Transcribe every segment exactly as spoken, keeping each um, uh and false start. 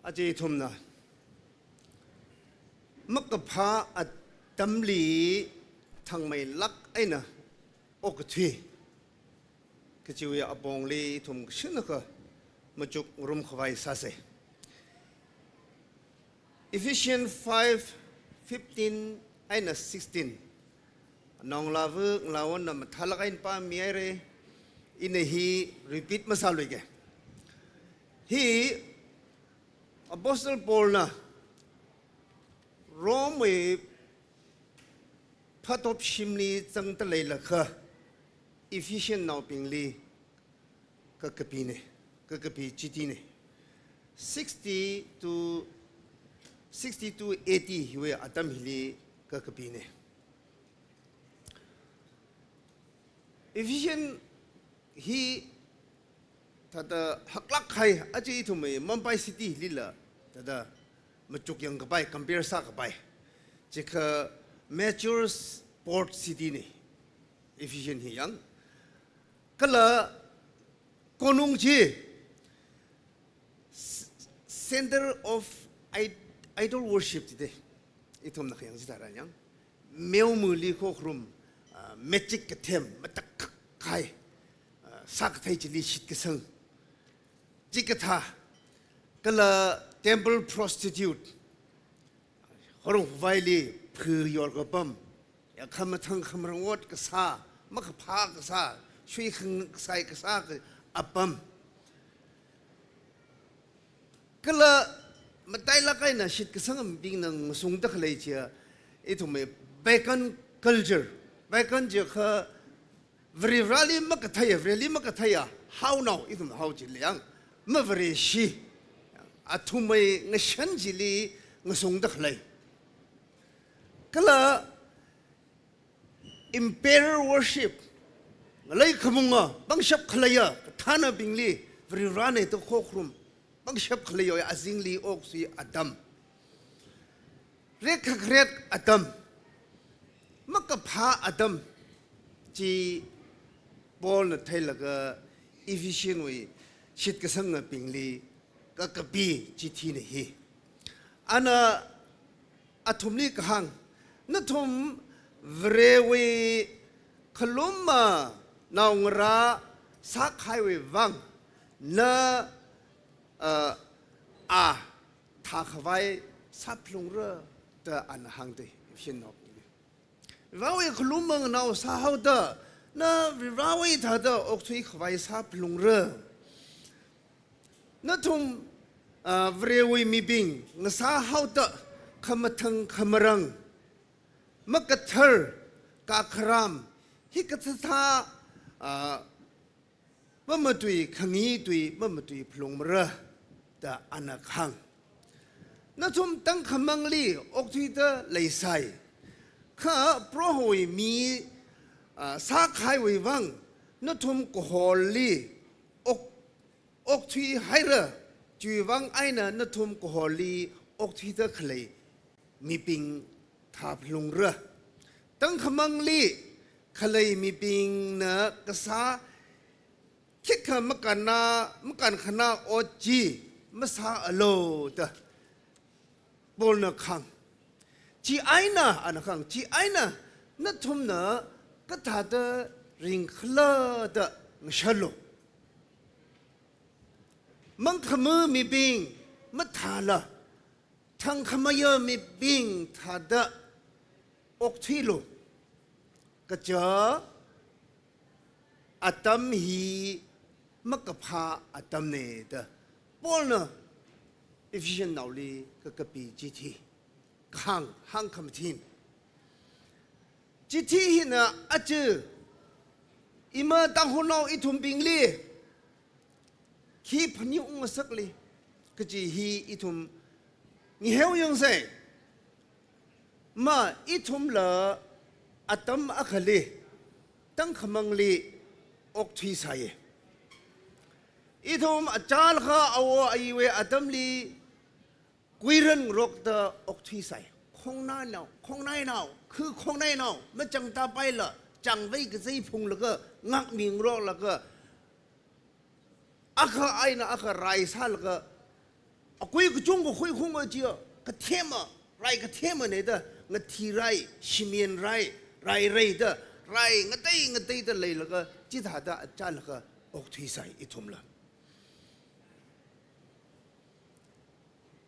Aja ithumna makaphā atamli thangmeilāk eina okathui kachiwui apongli ithum kashinakha machukngarum khavai sāsa. Ephesians five fifteen eina sixteen. Naongalāva ngalāvana mathālāk eina pāmihaira, ina hi repeat masāluike. Hi Apostle Paulna Romewui phatop shimli zangda leilakha Ephesian naobingli kakapina, kakapi chithina. Sixty to sixty-two A D hiwui atam hili kakapina. Ephesian hi thāda haklāk kahai, aja ithumwui Mumbai city lila thāda machuk yangkapai, compare sākapai. Chikha major port city na Ephesian hi yang. Kala konung chi s-, center of id-, idol worship jida. Ithumna khayang chitharan yang. Meomali khokharum, ah, magic kathem, matak kahai, ah, sākathei chili shitkasang. Chikathā, kala temple prostitute. Horung huvaili phu yorkapam, ya khamathang khamarang ot kasā, makaphā kasā, shui khang kasai kasā ka apam. Kala matailāk eina shitkasangabingna ngasungda khalei chiya, ithumwui pagan culture, pagan chiakha Varivarali makatheiya, Vareli makatheiya, haonao ithum hao chili yang, mavareshi, athumwui ngashan chili ngasungda khalei. Kala emperor worship, ngalei khamunga pangshap khaleiya kathānabingli Varivarana da khokharum pangshap khaleiya azingli okthui atam. Rekkharet atam, makaphā atam chi Paulna theilaga Ephesian wui shitkasangabingli kakapi chithina hi. Ana athumli kahāng, nathum Varewui khalumma naongarā sākahaiwui vang, na, uh, a thākhavai sāphalungra da ana hāngda, Ephesian naobingli. Varewui khalumma nganao sāhaoda, na Varewui thāda okthui khavai sāphalungra. Nathum, ah, Varewui mibing ngasāhaoda khamathang khamarang, makathar, kakharam, hikathā thā, ah, mamatui, khangitui mamatui phalungmara da ana kahāng. Nathum tangkhamangli okthuida leisai. Kha Prohowui mi, ah, sākahaiwui vang nathum kaholli ok-, okthuihaira, chiwui vang eina nathum kaholli okthuida khalei mibing thāphalungra. Tangkhamangli khalei mibingna kasā khikha makānna, makānkhana ot chi masāalu da Paulna kahāng. Chieina, ana kahāng, chieina nathumna kathāda ringkhala da ngashalu. Mangkhama mibing mathāla, thangkhameiya mibing thāda okthuilu. Kaja atam hi makaphā atamna da Paulna Ephesian naoli kakapi chithi kahāng hāngkhamathin. Chithi hina aja ima Tangkhulnao ithumbingli khi phaningung ngasakli kaji hi ithum ngaheo yangsa. Ma ithumla atam akhali tangkhamangli okthuisai. Ithum achālakha awo ayiwui atamli kuiran ngarokta okthuisai. Khongnainao, khongnainao, khu khongnainao, machangtapaila, changvei kazei phunglaga, ngakmi ngaroklaga, akha eina akha rai sālaga, Akui kachungkha khuikhunga chiya, kathema, rai kathemana da, ngathi rai, shimān rai, rai rai da, rai ngatei ngatei da leilaga, chithāda achālakha okthuisai ithumla.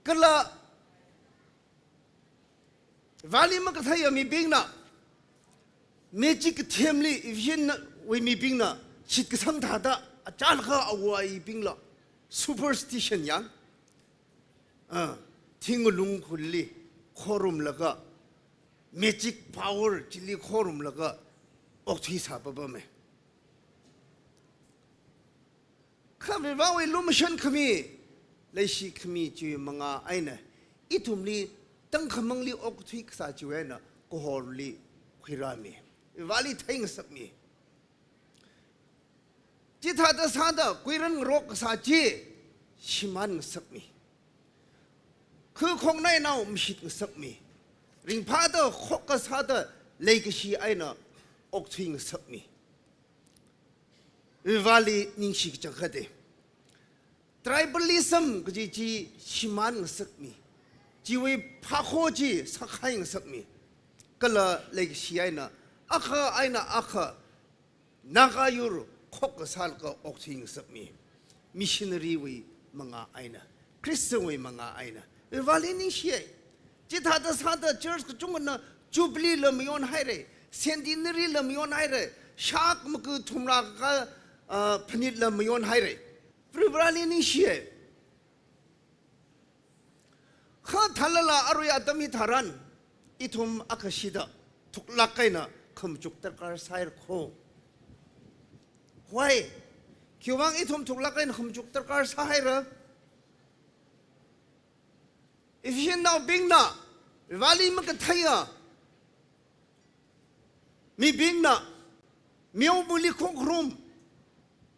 Kala, Vali makatheiya mibingna, magic kathemli Ephesian wui mibingna, shitkasang thāda, achālakha awui bingla, superstition yang, ah, thinglung khulli khorumlaga, magic power chili khorumlaga, okthui sāpapame. Kha Varivarawui lumashan khami, leishi khami chiwui manga eina, ithumli tangkhamangli okthui kasā chiwui eina kahorli khuirāmi. Varivali theingasakmi. Chithāda sāda kuiran ngarok kasā chi shimān ngasakmi. Khukhong nainao mashit ngasakmi. Ringphāda khokkha sāda leikashi eina okthui ngasakmi. Varivali ningshi kachangkhatte. Tribalism kaji chi shimān ngasakmi. Chiwui phākho chi sākhai ngasakmi. Kala leikashi eina, akha eina akha, Naga yur khokkha sālaga okthui ngasakmi. Missionary wui manga eina, Christian wui manga eina, Varivali ningshiya. Chithāda sāda church kachungkhana Jubilee la mayonhaira, Centenary la mayonhaira, shak maku thumrā kaka, ah, phanit la mayonhaira. Varivarali ningshiya. Kha thālala arui atam hitharan, ithum akhashida thuklāk eina khamachuk darkar sāhaira kho. Why? Khiwuivang ithum thuklāk eina khamachuk darkar sāhaira? Ephesian naobingna, Varivali makatheiya mibingna, meomali khokharum,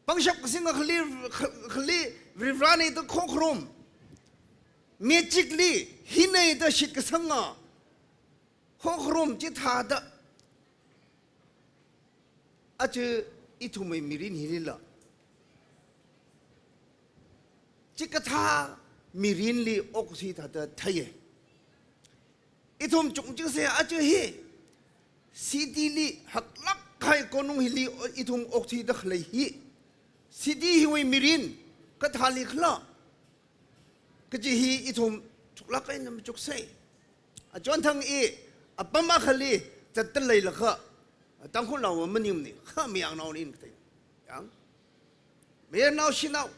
pangshap kasing akhali, khali Varivarana da khokharum, magically hina da shitkasanga khokharum chithāda, aja ithumwui mirin hilila, chikathā mirinli okthui thāda theiya. Ithum chungchingse aja hi, city li haklāk kahai konung hili ithum okthuida khalei hi, city hiwui mirin kathāli khala kaji hi ithum thuklāk eina machukse. Achonthang i apam akhali zatta leilakha, Tangkhulnaova maningmana, kha Mayangnaona kathei. Yang, mayarnao shanao,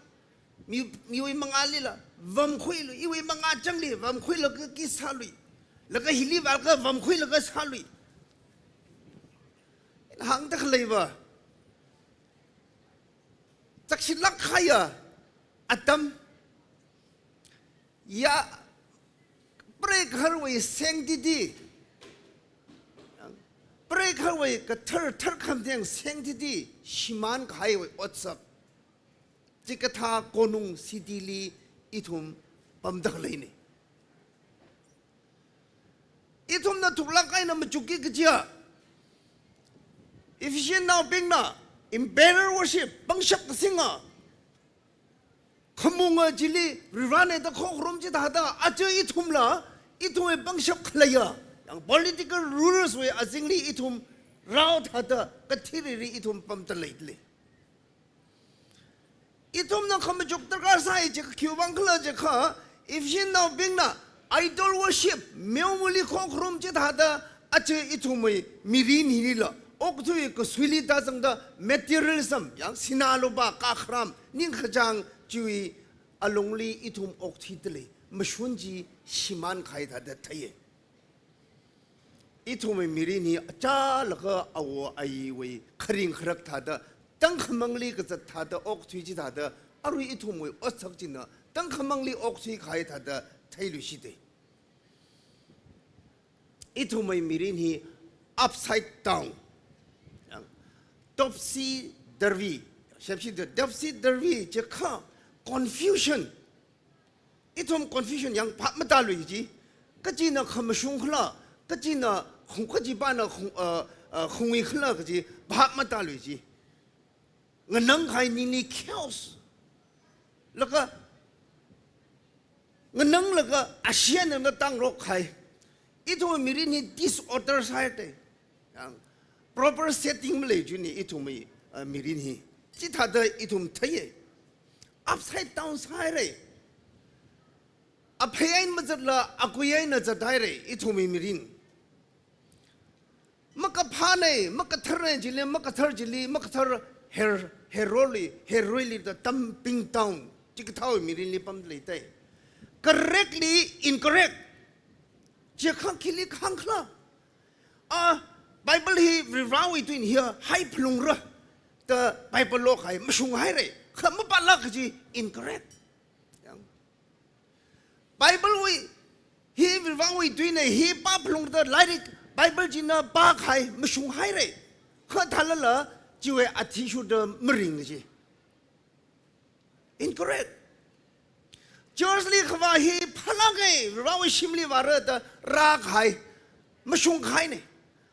mi, miwui mangālila vamkhuilu, iwui mangā changli vamkhuilaga khi sālui, laga hili vālaga vamkhuilaga sālui. Ina hāngda khaleiva, chakshilāk kahaiya atam, ya, preigaharwui sanctity, preigaharwui kathar tharkhamteng sanctity shimān kahaiwui otsak, chikathā konung city li ithum pamda khaleina. Ithumna thuklāk eina machukki kajiya, Ephesian naobingna emperor worship, pangshap kasinga, khamunga chili Varivarana da khokharum chithāda, aja ithumla, ithumwui pangshap khaleiya, yang political rulers wui azingli ithum rao thāda, kathiriri ithum pamda leidalei. Ithumna khamachuk darkar sāi jikha khiwuivang khala jikha, Ephesian naobingna idol worship, meomali khokharum chithāda, aja ithumwui mirin hilila, okthui kasuili tāzangda materialism, yang sinā lupā kakharam, ningkachāng chiwui alungli ithum okthuidalei, mashun chi shimān kahai thāda theiya. Ithumwui mirin hi achālakha awo ayiwui kharing kharak thāda, tangkhamangli kazat thāda okthui chithāda, arui ithumwui otsak china tangkhamangli okthui kahai thāda theiluishitei. Ithumwui mirin hi upside down. Yang, topsy turvy. Shepshi da topsy turvy jikha confusion. Ithum confusion yang phap matālui ji. Kachina khamashung khala, kachina khung, kachipana khung, uh, uh, khungwui khala kaji phap matālui ji. Nganang kahai ningli chaos. Laga ngananglaga ashiyan na tangrok hai. Ithum mirin hi disorder sāhaira. Yang proper setting malei juni ithum, uh, mirin hi. Chithāda ithum theiya. Upside down sāhaira. Aphei eina mazatla, akui eina zathaira, ithum mirin. Makaphāna, makathara chili, makathar chili, makathar her, heroli, heroili da dumping down. Chikathāwui mirinli pamda leida. Correctly incorrect. Chikha khili khangkhala. A, Bible hi Varivarāwui tuina hi hai phalungra da Bible lo khai mashung haira. Kha mapāla kaji incorrect. Yang Bible wui, hi Varivarāwui tuina hi pā phalungra da lairik Bible china pā khai mashung haira. Kha thālala chiwui athishurda maring kaji. Incorrect. Church li khavā hi phālāka, Varivarāwui shimli vāra da rākahai, mashungkahaina.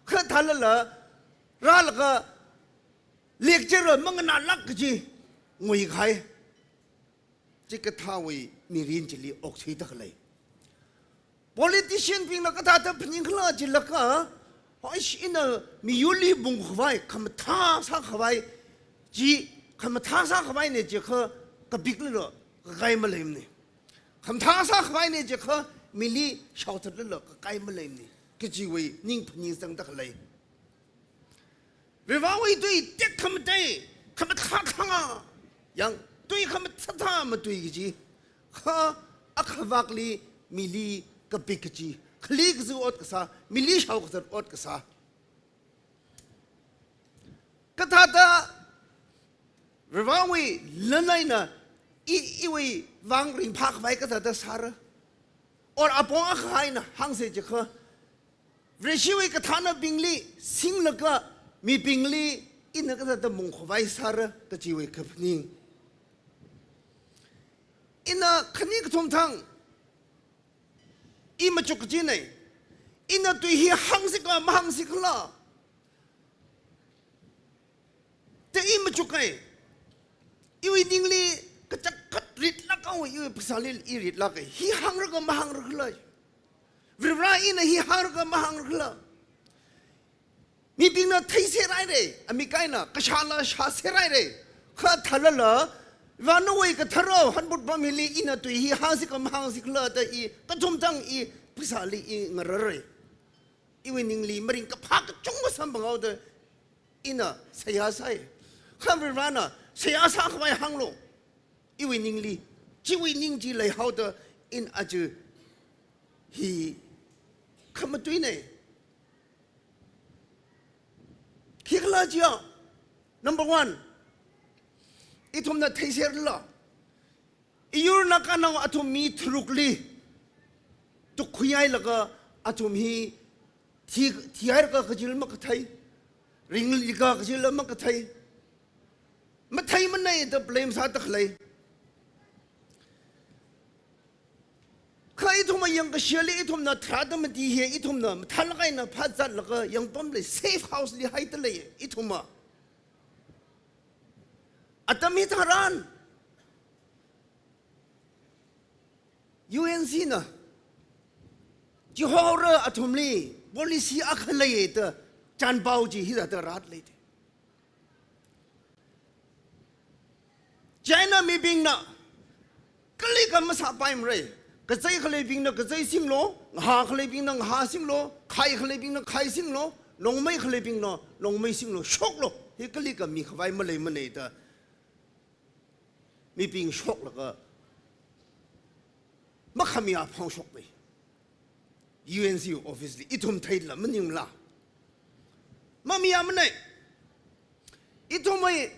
Kha thālala, rālaga lecture manganālāk kaji nguikahai. Chikathāwui mirin chili okthuida khalei. Politician bingna kathāda phaningkhala jilakha, hoish ina miyurli mungkhavai, khamathā sākhavai, chi khamathā sākhavaina jikha kapiklala kakai maleimana. Khamathā sākhavaina jikha mili shaothatlala kakai maleimana. Kajiwui ning phaningsangda khalei. Varivarāwui tui tekhamatei, khamathā thanga, yang tui khamathāthā matui kaji, kha akhavakli mili kapik kaji, khali kazu ot kasā, mili shaokazat ot kasā. Kathāda Varivarāwui lan eina i, iwui vang ringphākhavai kathāda sāra. Or apong akha eina hāngsa jikha, Vareshiwui kathānabingli singlaga mibingli ina kathāda mungkhavai sāra kajiwui kaphaning. Ina khani kathum thang, i machuk kajina, ina tui hi hāngsikla mahāngsikhala da i machuka. Iwui ningli kachangkhat ritlāka, iwui pheisāli i ritlāka. Hi hāngra kha mahāngra khala. Varivarā ina hi hāngra kha mahāngra khala. Mibingna theiser haira, amik eina kashāla shāser haira. Kha thālala, Varivarāwui kathara hanbut pam hili ina tui hi hāngsikla mahāngsikhala da i kathum thang i pheisāli i ngararra. Iwui ningli maringkaphā kachungkha samphanghaoda ina seihā sāi. Kha Varivarāna seihā sākhavai hānglu. Iwui ningli, chiwui ning chi leihaoda ina aja hi khamatuina. Khikhala jiakha, number one, ithumna theiserla. Iyur Naganao athum mi tharukli tukkhuihailaga athum hi thi, thihaira kajila makathei, ringlila kajila makathei, matheimana da blame sāda khalei. Kha ithumwui yangkashili ithumna tharāda mati hi, ithumna mathālāk eina phāzatlaga yangpamli safe house li haida lei ithumva. Atam hitharan U N C na chihoura athumli policy akha leiya da chānpao chi hithāda rāda lei. China mibingna kalikha masāpaimara. Kazei khaleibingna kazei singlu, ngahā khaleibingna ngahā singlu, khai khaleibingna khai singlu, longmei khaleibingna longmei singlu, shoklu. Hi kalikha mikhavai maleimana da mibing shoklaga makhamayā phongshokpai. U N C office li ithum theila maningla? Mamayāmana. Ithumwui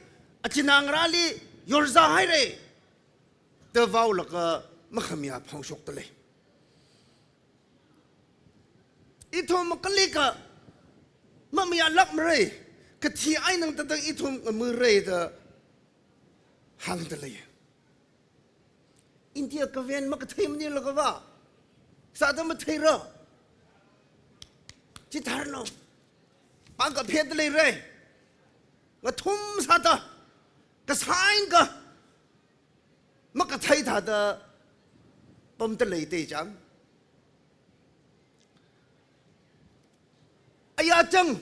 achinā ngarāli yorzā haira da vaolaga makhamayā phongshokda lei. Ithum kalikha mamayālākmara, kathi eina tangda ithum ngamara da hāngda lei. India government makathei maningla kha va, sāda matheira. Chitharanlu. Pāng kapheda leira. Ngathum sāda, kasā eina kha makathei thāda omda leidei chang. Aya chang,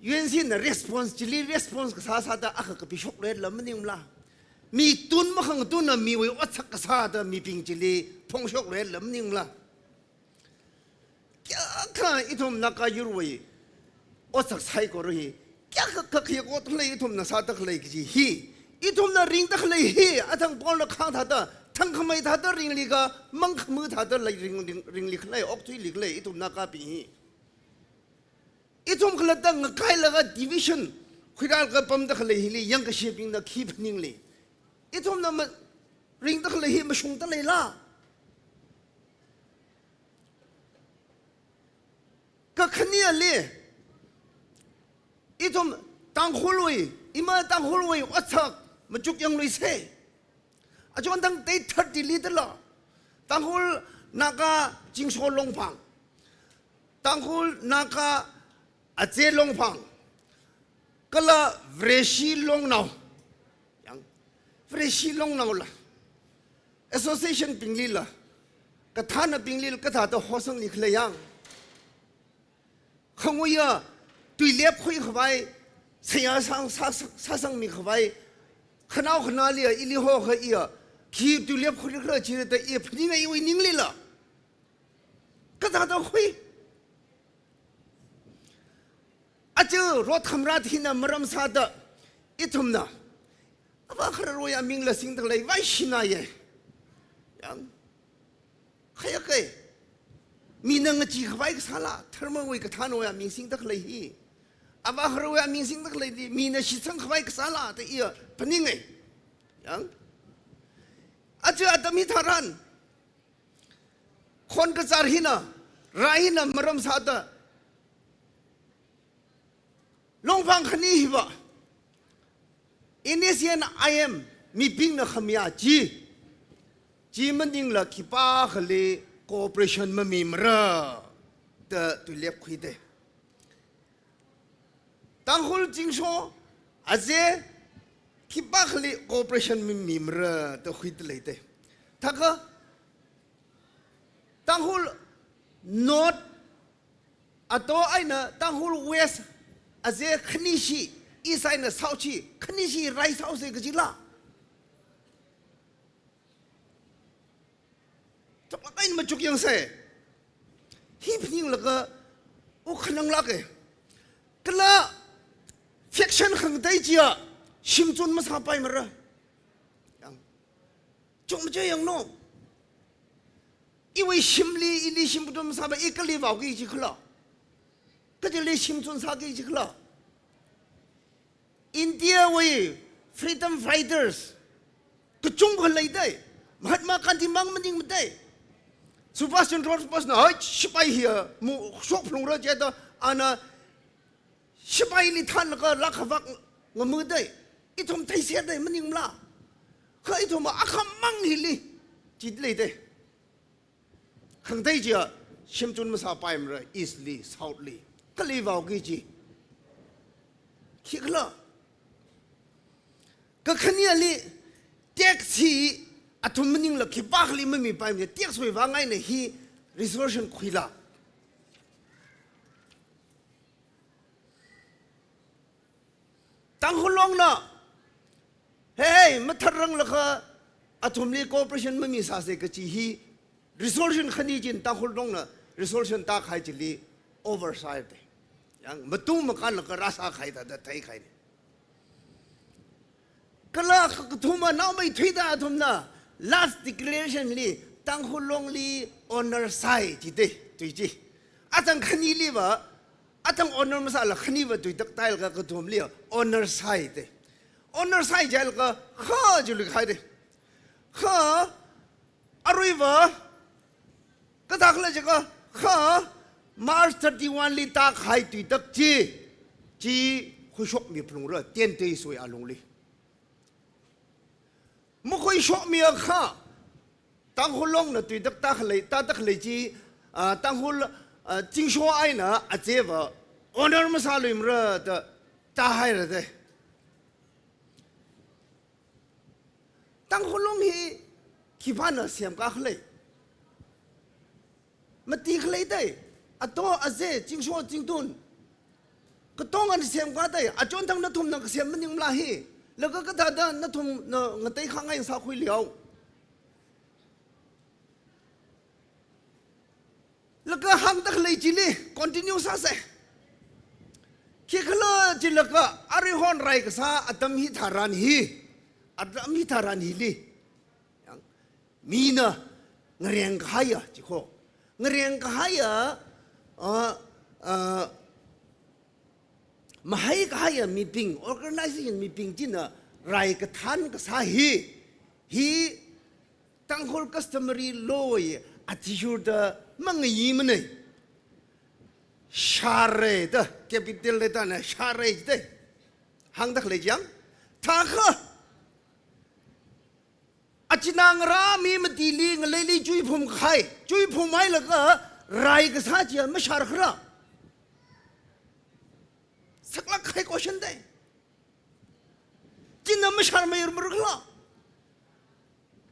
U N C na response, chili response kasā sāda akha kapishokluila maningla. Mi tun makhangatunna miwui otsak kasāda mibing chili phongshokluila maningla. Kayākha ithum Naga yurwui otsak saikora hi, kayākha kayākha ot khalei ithumna sāda khalei kaji hi, ithumna ringda khalei hi, athang Paulna kahāng thāda, thangkhamei thāda ringli kha, mangkhamei thāda lei ring, ring, ringli khalei, okthuili khalei, ithum Nagabing hi. Ithum khalatta ngakailaga division, khuirālaga pamda khalei hili, yangkashebingna khi phaningli. Ithumna ma, ringda khalei hi mashungda leila. Kakhaneli, ithum Tangkhulwui, ima Tangkhulwui otsak machuk yangluise. Achon thang date thirty li dala, Tangkhul Naga Chingsho Longphang, Tangkhul Naga Aze Longphang, kala Vareshi Longnao. Yang, Vareshi Longnaola, association binglila, kathānabinglila, kathāda hosangli khalei yang. Khanguiya, tuilep khuikhavai, seihā sāsang, sā, sā, sāsangmikhavai, khanao khanāliya, ili hokha iya, khi tuilep khuikhala chida iya phaninga iwui ninglila. Kathāda khui. Aja rot khamrat hina maram sāda, ithumna, avā khararwui amingla singda khalei, vaishinaye. Yang, khayākha, mina ngacheekhavai kasāla, dharmawui kathānwui aming singda khalei hi, avā khararwui aming singda khalei hi, mina shitsangkhavai kasāla da iya phaninge. Yang, aja atam hitharan, khon kazar hina, rai hina maram sāda, Longphang khani hiva, N S C N I M mibingna khamayā chi, chi maningla khipākhali cooperation mamimara da tuilep khuidei. Tangkhul Chingsho Aze khipākhali cooperation mamimara da khuida leidei. Thākha Tangkhul North ato eina Tangkhul West Aze khanishi, East eina South shi khanishi rai sāhaose kajila. Choklak eina machuk yangse. Hi phaninglaga u khananglāke. Kala faction khangatei chiya shimchun masāpaimara. Yang, chukmaja yanglu. Iwui shimli, ili shimchun masāpai, i kali vaoki jikhala, kajili shimchun sāki jikhala. Indiawui freedom fighters kachungkha leidei. Mahatma Gandhi mang maningmadei. Subhash Chandra Bose na, hai, sipai hiya mashok phalungra jida, ana sipaili thanlaga lakhavak ngamudei. Ithum theiserda maningla. Kha ithum akhamang hili chida leidei. Khangatei chiya shimchun masāpaimara, East li, South li. Kali vaoki ji. Khikhala. Kakhaneli, tax hi athum maningla khipākhali mamipaimara, tax wui vang eina hi resolution khuila. Tangkhul Longna, hey, hey, matharranglakha athumli cooperation mamisāse kaji hi resolution khani chin Tangkhul Longna resolution tākahai chili oversight. Yang matung makānlaga rāsākahai thāda theikahaine. Kala kakathuma naomeithuida athumna last declaration li Tangkhul Longli honour sāi jidei, tui chi. Athang khaniliva, athang honour masāla khaniva tuitak tailaga kathumli honour sāi dei. Honour sāi jilaga kha jiluihaidei. Kha aruiva kathākhala jiakha, kha March thirty-one li tākahai tuitak chi, chi khuishokmi phalungra, ten days wui alungli. Makhuishokmiakha, Tangkhul Longna tuitak tākhalei, tāda khalei chi, ah, Tangkhul, ah, Chingsho eina Azeva honour masāluimara da tāhaira dei. Tangkhul Long hi khipāna semkakhalei? Mati khalei dai, ato aze, zingsho zingtun. Katonga semkahai dai, achon thang nathumna kasem maningmala hi. Laga kathāda nathumna ngateikhangai sākhuili hao. Laga hāngda khalei chili, continue sāsa. Khikhala jilaga, aruihon rai kasā atam hitharan hi, atam hitharan hili. Yang, mina ngareng kahaiya, chikho. Ngareng kahaiya, ah, ah, mahai kahaiya mibing, organization mibing china rai kathān kasā hi, hi Tangkhul customary law wui athishurda mangayi manei. Share da, capital letter na share da. Hāngda khalei chang. Thakha. Achinā ngarā mi matili ngaleili chuiphum kahai. Chuiphum hailaga rai kasā chiya mashar khala. Saklak kahai question dai. China mashar mayur mur khala.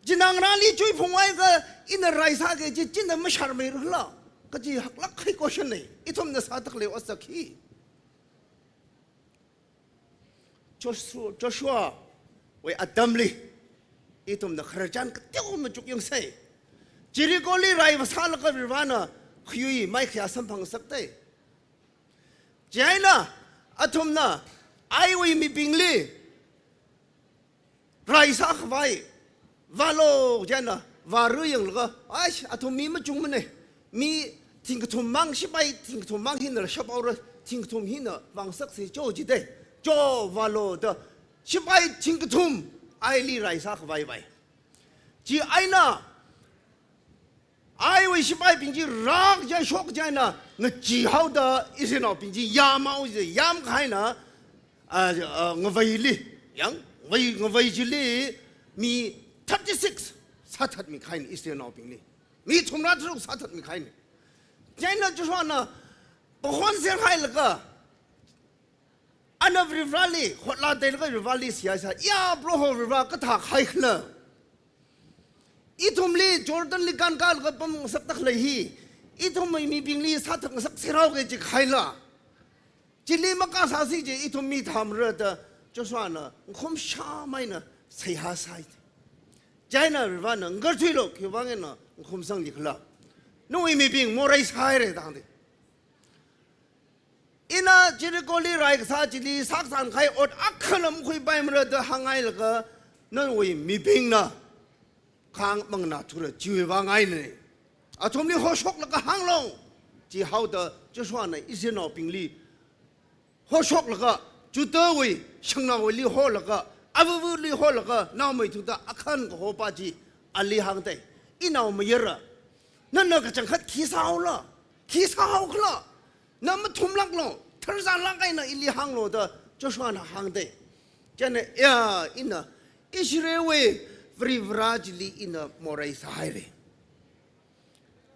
Chinā ngarāli chuiphum haiakha ina rai sāki kaji china mashar mayur khala. Kaji haklak kahai question nei. Ithumna sāda khalei otsak hi. Joshua, Joshua wui atamli, ithumna khararchan kateokha machukyangsa. Jericholi rai vāsālaga Varivarana khuiyui maikhayā samphangngasak dai. Chieina, athumna, Ai wui mibingli, rai sākhavai, vālu, chieina, vāra yanglaga, ai, athum mi machungmanei, mi thingkathum mang shipai, thingkathum mang hina shaphaora, thingkathum hina vāngasaksa cho jidai, cho vālu da, shipai thingkathum, Aili rai sākhavai vai. Chieina, Ai wui shipaibing chi rākachai shokkachaina, ngacheehaoda Israelnaobing chi yamhaosa, yamkahaina, ah, ah, ngaveili, yang, ngavei, ngavei chili mi thirty-six sāthatmi kahaina Israelnaobingli. Mi thumrā tharuk sāthatmi kahaina. Chieina Joshuana, pahon serhailaga, ana Varivarali, hotla teilaga Varivarali seihā sāi, ya Proho Varivara kathā kahai khala. Ithumli Jordanli kānkālaga pamngasakda khalei hi, ithum mibingli sāthatngasak serhao kaji kahaila. Chili makasāsi kaji ithum mi thāmara da Joshuana, ngakhum shāmeina seihā sāi. Chieina Varivarana, ngarthuilu, khiwuivang eina ngakhum sangli khala. Nawui mibing morei sāhaira da hāngdai. Ina Jericholi rai kasā chili sākazān kahai ot akhala makhuipaimara da hānghailaga nawui mibingna khāng manganāthura chiwui vāng eina. Athumli hoshoklaga hānglu. Chihaoda Joshuana Israelnaobingli hoshoklaga, Judahwui shangnaowuili holaga, avavali holaga, naomeithuda akhan kahopa chi ali hāngdai. Inaomayara, nana kachangkhat khi sāhaola, khi sāhao khala, na mathumlaklu, tharzanlak eina ili hānglu da Joshuana hāngdai. Chieina, ya, ina Israelwui Varivara chili ina morei sāhaira.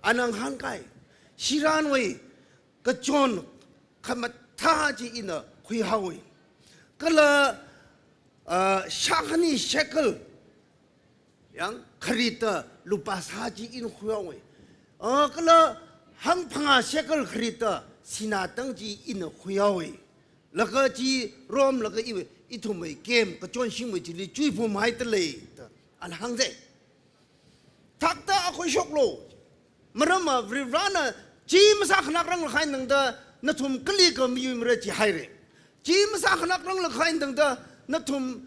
Ana ngahānkai, shiranwui kachon khamathā chi ina khuihaowa. Kala, ah, shākhani shekel, yang, kharita lupā sā chi ina khuihaowa. Ah, kala hangphangā shekel kharita sinā tang chi ina khuihaowa. Laga chi romlaga iwui, ithumwui camp kachonshingwui chili chuiphum haida lei da ana hāngdai. Thakta akhui shoklu. Maramva Varivarana chi masākhanakranglakha eina tangda nathum kalikha mayuimara jihaira. Chi masākhanakranglakha eina tangda nathum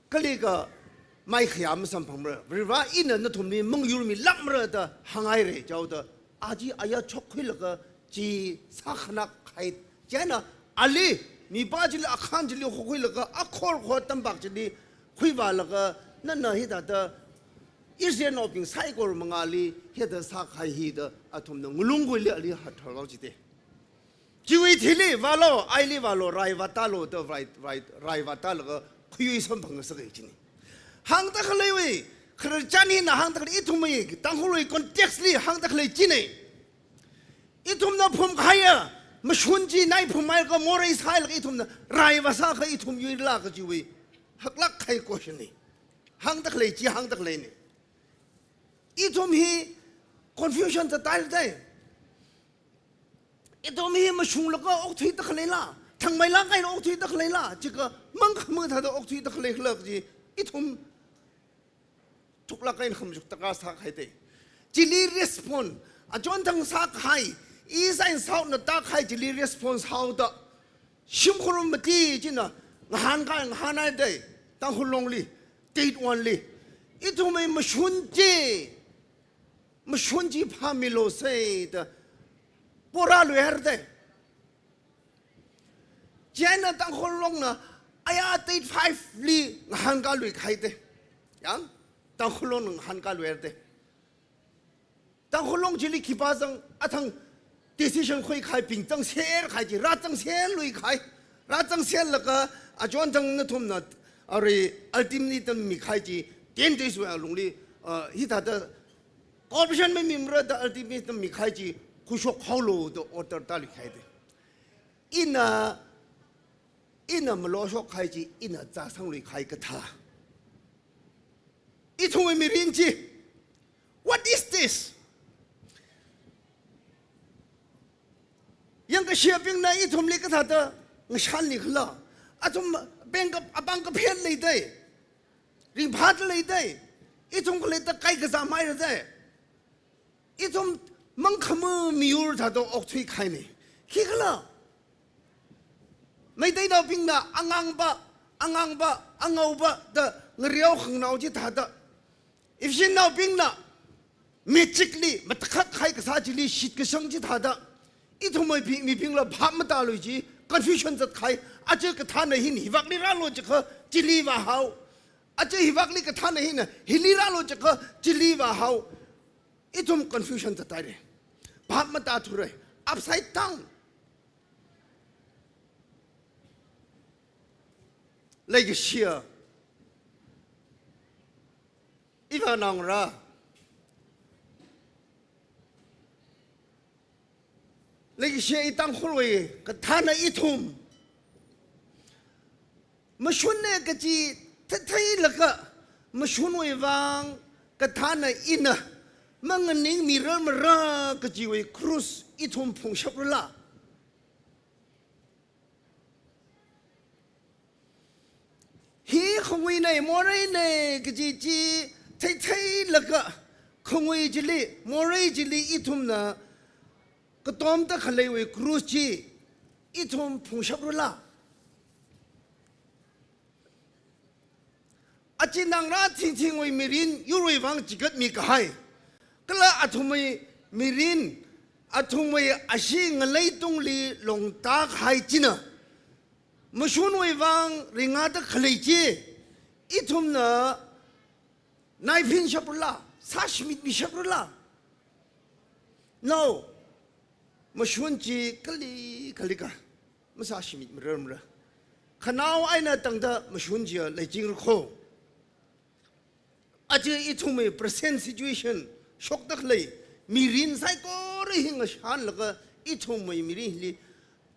kalikha maikhayā masamphangmara. Varivara ina nathumli mangayurmilakmara da hānghaira. Chaoda aja aya chokkhuilaga chi sākhanakhaida. Chieina ali, mipā chili, akhan chili hokhuilaga, akhor khor tampak chili khuivālaga, nana hithāda Israelnaobing saikora mangāli hithāda sākahai hi da athumna ngalung khuili ali hātharao jidai. Chiwui thili vālu, Aili vālu, rai vātālu da rai, rai, rai vātālaga khuiyui samphangngasaka jina. Hāngda khaleiwui, khararchan hina hāngda khalei ithumwui, Tangkhulwui context li hāngda khalei china. Ithumna phumkahaiya mashun chi nai phumhailaga morei sāhailaga ithumna rai vāsākha ithum yuila kajiwui haklak kahai question na. Hāngda khalei chi hāngda khaleina. Ithum hi confusion ta tailei. Ithum hi mashunglaga okthuida khaleila, thangmeilāk eina okthuida khaleila, jiakha mangkhamā thāda okthuida khalei khala kaji, ithum thuklāk eina khamachuk darkar sākahai te. Chili respond, achonthang sākahai, East and South na tākahai chili respond sāhaoda, shimkhur mati china ngahānkahai, ngahānhaida, Tangkhul Longli, Tate One li, ithumwui mashun chi, mashun chi phāmilu sāda porāluihaira te. Chieina Tangkhul Longna aya Tate Five li ngahānkaluikahai te. Yang, Tangkhul Longna ngahānkaluihaira te. Tangkhul Long chili khipā zang athang decision khuikahaibing zangserkahai chi, rāzangserluikahai. Rāzangserlaga achonthang nathumna arui ultimatum mikahai chi, ten days wui alungli, uh, hithāda cooperation mamimara da ultimatum mikahai chi, khuishokhaolu da order tāluikahai te. Ina, ina maloshok kahai chi, ina zāsangluikahai kathā. Ithumwui mirin chi. What is this? Yangkashebingna ithumli kathāda ngashanli khala. Athum pengkap apāng kaphen lei te. Ringphāda lei te. Ithum khaleida kaikazā maira te. Ithum mangkhamā miyur thāda okthuikahaina. Khikhala? Meiteinaobingna angangva, angangva, angauva da ngareo khanganao chithāda, Ephesiannaobingna magically matakhak kahai kasā chili shitkasang chithāda, ithumwui pi-, mibingla phap matālui chi, confusion zatkahai, aja kathāna hina hivākli rālu jiakha chili vāhao. Aja hivākli kathāna hina hili rālu jiakha chili vāhao. Ithum confusion zathaira. Phap matāthura. Upside down. Leikashiya ivānaongarā, leikashiya i Tangkhulwui kathāna ithum, mashunna kaji thei-, theilaga, mashunwui vang kathāna ina manganingmirarmara kajiwui cross ithum phungshaprala? Hi khanguina, moreina kaji chi theitheilaga, khangui chili, morei chili ithumna katomda khaleiwui cross chi ithum phungshaprala? Achinangra thingthingwui mirin yurwui vang chigatmi kahai, kala athumwui mirin, athumwui ashee ngalei tungli longtākahai china, mashunwui vang ringda khalei chi ithumna naiphinshaprala, sāshimitmishaprala? No. Mashun chi kali kalika masāshimitmararmara. Khanao eina tangda mashun chiya leichingra kho. Aja ithumwui present situation shokda khalei mirin saikora hi ngashanlaga ithumwui mirinli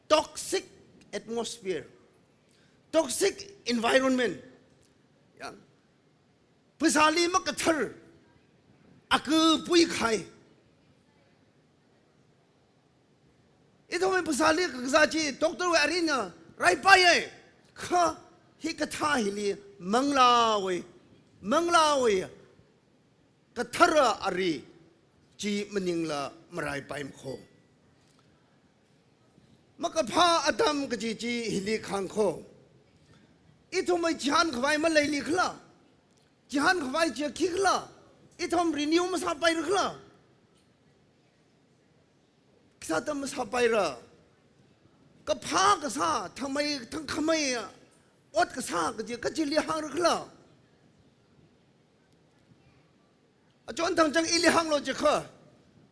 toxic atmosphere, toxic environment, ya, phasāli makathar aka puikahai. Ithumwui phasāli kakazā chi doctorwui aringna raipaiya. Kha hikathā hili manglāwui, manglāwui kathara ari chi maningla maraipaima kho. Makaphā atam kaji chi hili khāng kho. Ithumwui chihānkhavai maleili khala? Chihānkhavai chiya khikhala? Ithum renew masāpaira khala? Khisāda masāpaira? Kaphā kasā, thangmei, thangkhamei ot kasā kaji kachili hāngra khala? Achon thangchang ili hānglu jiakha,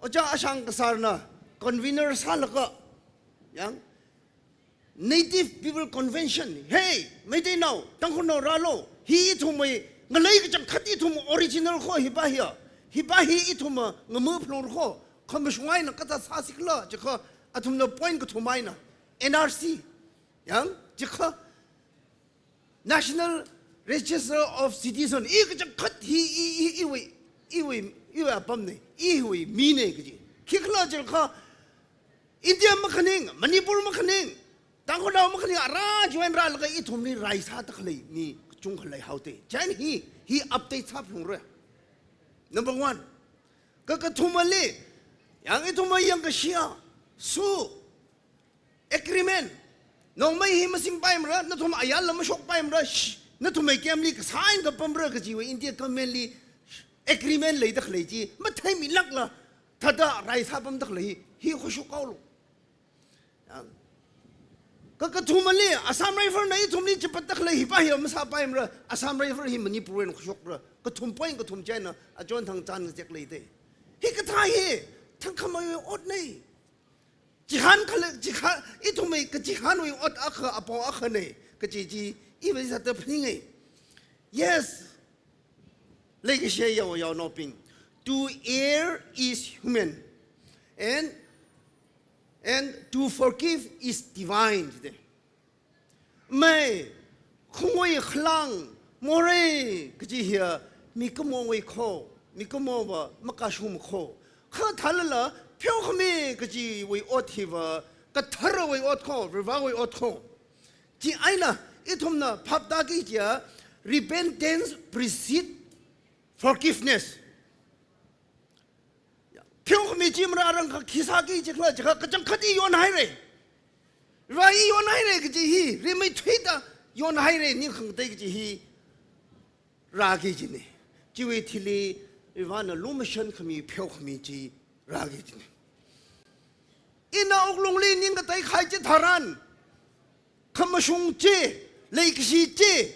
Ojā Ashang Kasarna convener sālaga, yang, Native People Convention, hey, Meiteinao, Tangkhulnao rālu, hi ithumwui ngalei kachangkhat ithum original kho hipa hiya, hipa hi ithum ngamaphalungra kho, khamashung eina kathā sāsi khala jiakha, athumna point kathum eina, N R C, yang, jiakha, National Register of Citizen, i kachangkhat hi i, i, iwui, iwui, iwui apamna, iwui mina kaji. Khikhala jiakha, India makhaning, Manipur makhaning, Tangkhulnao makhaning, ara join rālaga ithumli rai sāda khalei mi kachungkha leihaoda. Chieina hi, hi update sāphalungra. Number one. Kakathumali, yang ithum yangkashiya, su, agreement. Nongmei hi masingpaimara, nathum ayarla mashokpaimara, sh-, nathum mai kemli kasā eina kapamra kajiwui India government li agreement leida khalei chi matheimilākla, thāda rai sāpamda khalei hi, hi khuishok haolu. Yang. Kakathumali, Assam Rifle na ithumli chipatda khalei hipa hi masāpaimara, Assam Rifle hi Manipur wui eina khuishokra, kathum point kathum chieina achon thang chān ngazek leida. Hi kathā hi, thangkhameiwui otna. Chihān khala, chihān, ithumwui kachihānwui ot akha, apong akhana, kaji chi, iva sāda phaninga. Yes. Leikashiya yaonaobing. To err is human, and, and to forgive is divine, jida. Mai, khungwui khalang, morei, kaji hiya, mikumowui kho, mikumova makashung kho. Kha thālala, pheokhami kajiwui ot hiva, katharawui ot kho, Varivarawui ot kho. Chieina, ithumna phaptāki kajiya, repentance precede forgiveness. Pheokhami chi mararang kha khi sāki jikhala, jikha kachangkhat i yonhaira. Rai i yonhaira kaji hi, rimeithuida yonhaira, ning khangatei kaji hi rāki kajina. Chiwui thili, Varena lumashankhami, pheokhami chi rāki kajina. Ina wuklungli ning kateikahai chitharan, khamashung chi, leikashi chi,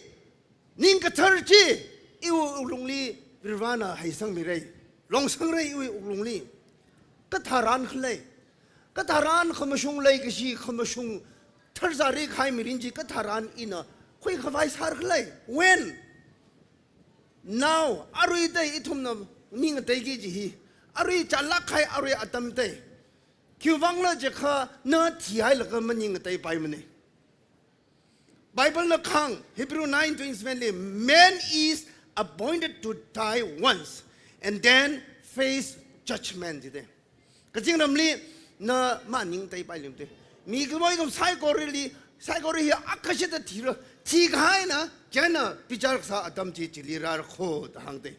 ning kathar chi, iwui wuklungli Varena heisangmira, longsangra iwui wuklungli. Katharan khalei, katharan khamashung leikashi, khamashung tharzari kahai mirin chi katharan ina khuikhavai sāra khala. When? Now, aruida ithumna ning kateiki kaji hi. Arui chālāk kahai arui atamda. Khiwuivangla jikha na thihailaga maning kateipaimana. Bible na kahāng, Hebrew nine twenty-seven li, "Man is appointed to die once and then face judgment," jida. Kazingramli na maning kateipailumda. Mikumo ithum saikorali, saikora hi akhashida thira, thikahaina, chieina bichar kasā atam chi chili rāra kho da hāngda.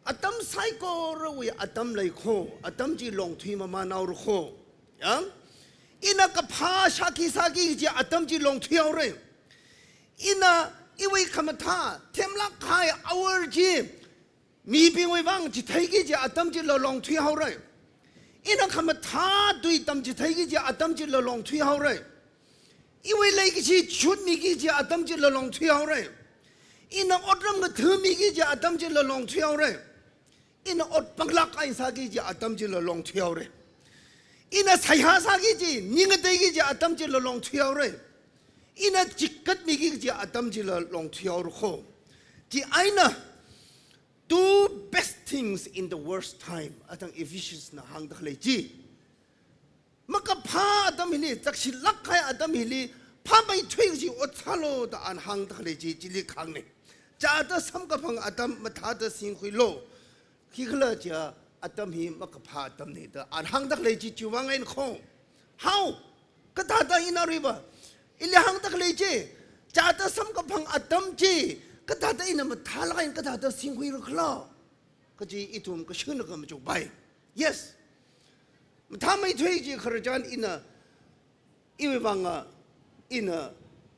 Atam saikorawui atam lei kho, atam chi longthui mamānhaora kho. Yang? Ina kaphā shākhi sāki kaji atam chi longthuihaora. Ina iwui khamathā, themlāk kahai hour chi, mibingwui vang chitheiki kaji atam chila longthuihaora. Ina khamathā tui tamchitheiki kaji atam chila longthuihaora. Iwui leikashi chutmiki kaji atam chila longthuihaora. Ina otram ngathāmiki kaji atam chila longthuihaora. Ina ot panglāk eina sāki kaji atam chila longthuihaora. Ina seihā sāki kaji, ning kateiki kaji atam chila longthuihaora. Ina chikatmiki kaji atam chila longthuihaora kho. Chieina, two best things in the worst time. Athang Ephesians na hāngda khalei chi. Makaphā atam hili, chakshilāk kahai atam hili, phāmeithui kaji ot sālu da ana hāngda khalei chi, chili kahāngna. Chāda samkaphang atam, mathāda singkhuilu. Khikhalajila atam hi makaphā atamna da ana hāngda khalei chi chiwui vang eina kho. How? Kathāda ina aruiva ili hāngda khalei chi, chāda samkaphang atam chi, kathāda ina mathālāk eina kathāda singkhuira khala kaji ithum kashunna khamachukpai. Yes. Mathāmeithui kaji khararchan ina, iwui vanga, ina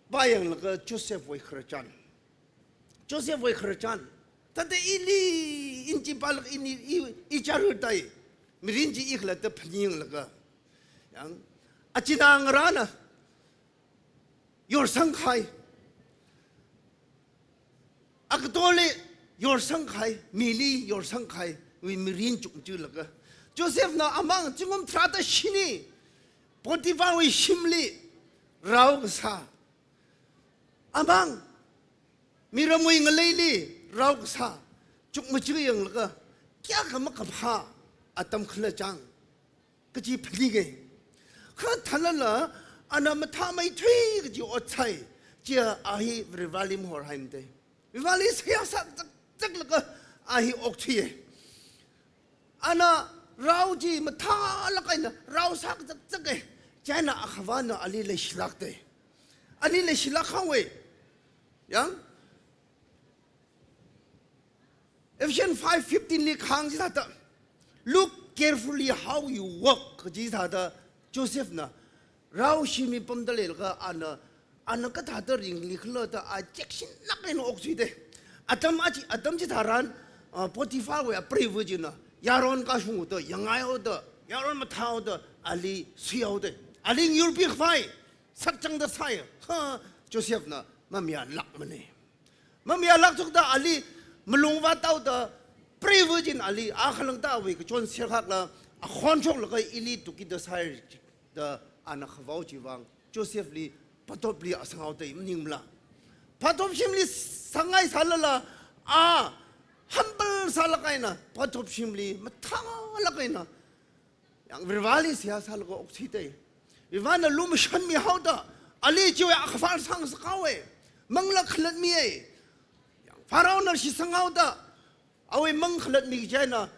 vāyanglaga Josephwui khararchan. Josephwui khararchan. Thāda ili, in chi pālaga ini, i, i childhood tai, mirin chi i khalatta phaninglaga. Yang, achinā ngarāna yorsangkahai. Akatoli yorsangkahai, mili yorsangkahaiwui mirin chukmajalaga, Josephna amang zingkum tharāda shini, Potipharwui shimli rao kasā, amang miramwui ngaleili rao kasā chukmajayanglaga, kayākha makaphā atam khala chang kaji phaninga. Kha thālala, ana mathāmeithui kaji ot sāi, chiya a hi Varivarali mahorhaimada. Varivarali seihā sā chak chaklaga a hi okthuiya. Ana Rao chi mathālāk eina rao sākazakzak e. Chieina akhavana ali leishilākte. Ali leishilāk haowe. Yang, Ephesians five fifteen li kahāng chithāda, "Look carefully how you walk," kaji thāda Josephna rao shimli pamda leilaga ana, ana kathāda ringli khala da a cheksinlāk eina okthuite. Atam achi, atam chitharan, ah, Potipharwui apreiva china yaron kashungda, yangngaihaoda, yaron mathāhaoda, ali suihaote. Ali ngayurpi khavai sakchangda sāi. Ha, Josephna mamayālākmane. Mamayālāk chokda ali malung vāthaoda, preiva china ali akha langda awui kachon serkhakla, akhon shoklaga ili tukida sāi da ana khavao chivang Josephli phatopli asanghaote, maningmala? Phatop shimli sangngai sālala, a humble sālāk eina phatop shimli mathālāk eina, yang, Varivarali seihā sālaga okthuite. Varivarana lumashanmihaoda ali chiwui akhava sāngasak haowe. Manglā khalatmi e. Yang, Pharaohna shitsanghaoda awui mang khalatmi kaji eina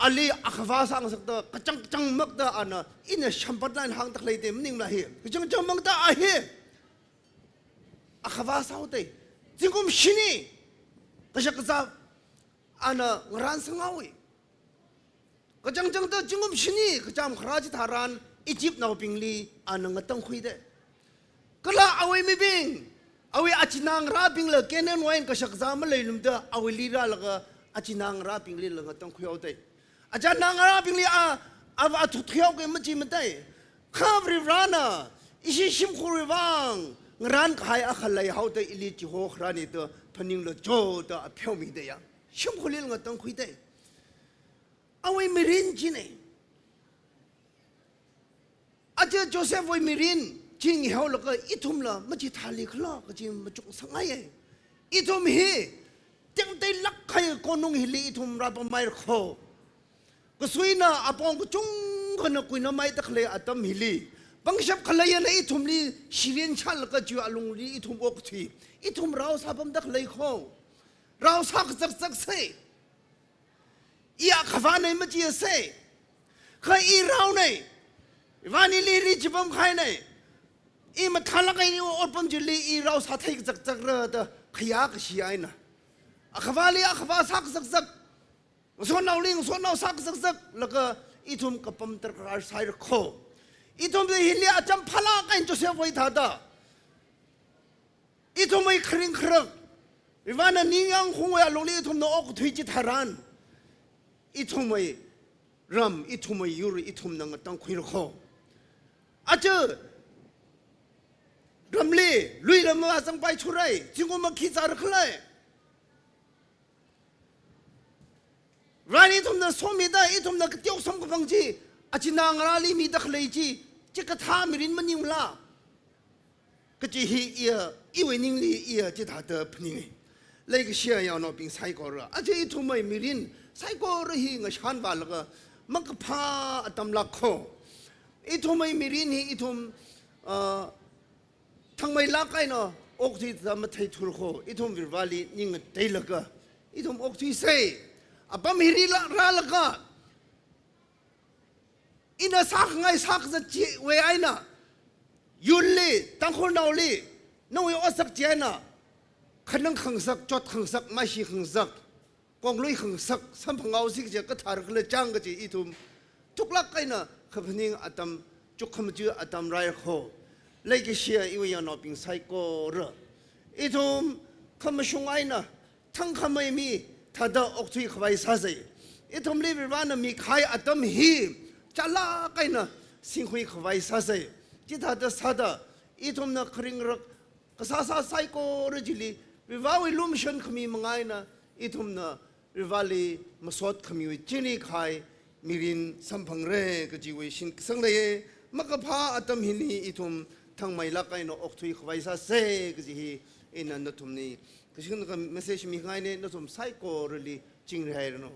ali akhava sāngasakta, kachangchangmakta ana, ina shampatla eina hāngda khaleite, maningmala hi? Kachangchangmakta a hi akhava sāhaote. Zingkum shini kashakazā ana ngarān sanghaowe. Kachangchangda zingkum shini kachām kharā chitharan Egyptnaobingli ana ngatangkhuite. Kala awui mibing, awui achinā ngarābingla Canaan wui eina kashakazā maleilumda awuili rālaga achinā ngarābinglila ngatangkhuihaote. Achinā ngarābingli a, a, athut thuihaoki maji matai. Kha Varivarana ishi shimkhurwui vang ngarān kahai akha leihaoda, ili chiho kharāne da phaninglu jo da apheomite, yang, shimkhurlila ngatangkhuite. Awui mirin chine. Aja Josephwui mirin chi ngahaolaga ithumla machithālikhala kaji machukngasakngaiye. Ithum hi tengteilāk kahai konung hili ithum rāpammira kho. Kasuina apong kachungkhana kuinamhaida khalei atam hili, pangshap khalei eina ithumli shirin chānlaga chiwui alungli ithum okthui. Ithum rao sāpamda khalei kho. Rao sākazakzakse. I akhavanei majiase. Kha i raonei. Iwui vang ili ri chipam kahainei. I mathālāk eina otpam chili i rao sāthei kazakzakra da khayā kashi eina, akhavali akhava sākazakzak, ngasotnaoli ngasotnao sākazakzak laga ithum kapam darkar sāira kho. Ithum hili acham phālāk eina Josephwui thāda, ithumwui kharing kharak, Varivarana ningyāng khungwui alungli ithumna okthui chitharan, ithumwui ram, ithumwui yur ithumna ngatangkhuira kho. Aja ramli lui lam mazangpai thurai, zingkum makhi zāra khalei. Ran ithumna somida, ithumna kateo samkaphang chi, achinā ngarāli mida khalei chi, chikathā mirin maningmala kaji hi iya, iwui ningli iya chithāda phaninge. Leikashiya yaonaobing saikora, aja ithumwui mirin saikora hi ngashanvālaga makaphā atamlāk kho. Ithumwui mirin hi ithum, ah, thangmeilāk eina okthuida matheithura kho. Ithum Varivarali ning ngateilaga ithum okthuise. Apam hili rā-, rālaga ina sākhangai sākazat chiwui eina, yurli, Tangkhulnaoli, nawui otsak chieina, khanang khangasak, chot khangasak, maishi khangasak, konglui khangasak samphanghaosi kaji kathar khala chang kaji ithum thuklāk eina kaphaning atam, chukkhamaja atam rāi kho. Leikashiya iwui yaonaobing saikora, ithum khamashung eina thangkhamei mi thāda okthui khavai sāsei. Ithumli Varivarana mikahai atam hi chālāk eina singkhui khavai sāsei. Chithāda sāda ithumna kharing kharak kasāsā saikora chili Varivarawui lumashan khami manga eina ithumna Varivarali masot khamiwui chingri kahai mirin samphangra kajiwui shitkasang leiya. Makaphā atam hili ithum thangmeilāk eina okthui khavai sāsa kaji hi ina nathumli kashung ka message mingaina, nathum saikorali chingri hairanu.